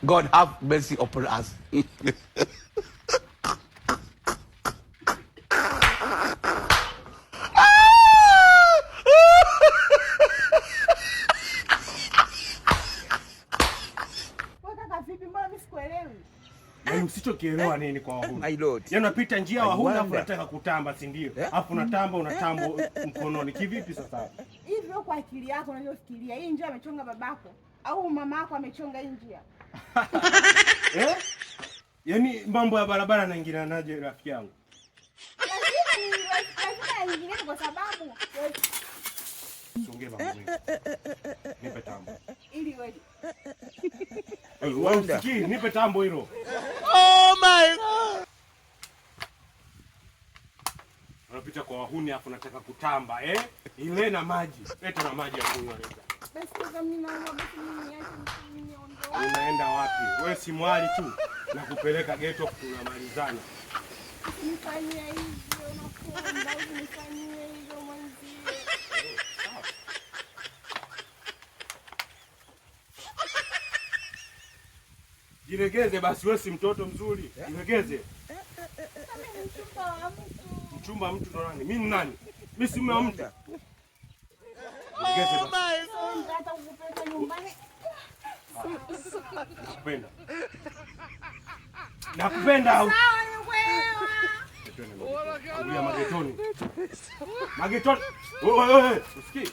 God have mercy upon us. Wewe kaka vipi? Mbona mimi sikuelewi? Yaani usichokielewa nini kwa wahuni? My lord. Yaani unapita njia I wahuni afu wonder. unataka kutamba, si ndio? Afu unatamba unatamba mkononi. Kivipi sasa? Hivi wewe kwa akili yako unavyofikiria, hii njia amechonga babako au mama yako amechonga hii njia? Eh? Yaani mambo ya barabara yanaingilianaje rafiki yangu? Lazima yaingiliane kwa sababu Usiongee mambo mengi. Nipe tambo. Ili wewe. Eh, wewe usikii, nipe tambo hilo. Oh my God. Unapita kwa wahuni afu unataka kutamba, eh? Ile na maji. Leta na maji ya kunywa leta. Basi kaka, mimi naomba basi mimi niache, mimi niondoke. Unaenda wapi? Wewe si mwali tu na kupeleka ghetto tunamalizana. Usinifanyie hivyo, nakuomba usinifanyie hivyo mwenzie. Jilegeze basi, wewe si mtoto mzuri. Jilegeze. Sasa mimi ni mchumba wa mtu. Mchumba mtu ndo nani? Mimi ni nani? Mimi si mume wa mtu. Jilegeze basi. Songa hata kukupeleka nyumbani. Nakupenda. Nakupenda au? Sawa, nimekuelewa. Kulia magetoni. Magetoni. Wewe wewe, usikii?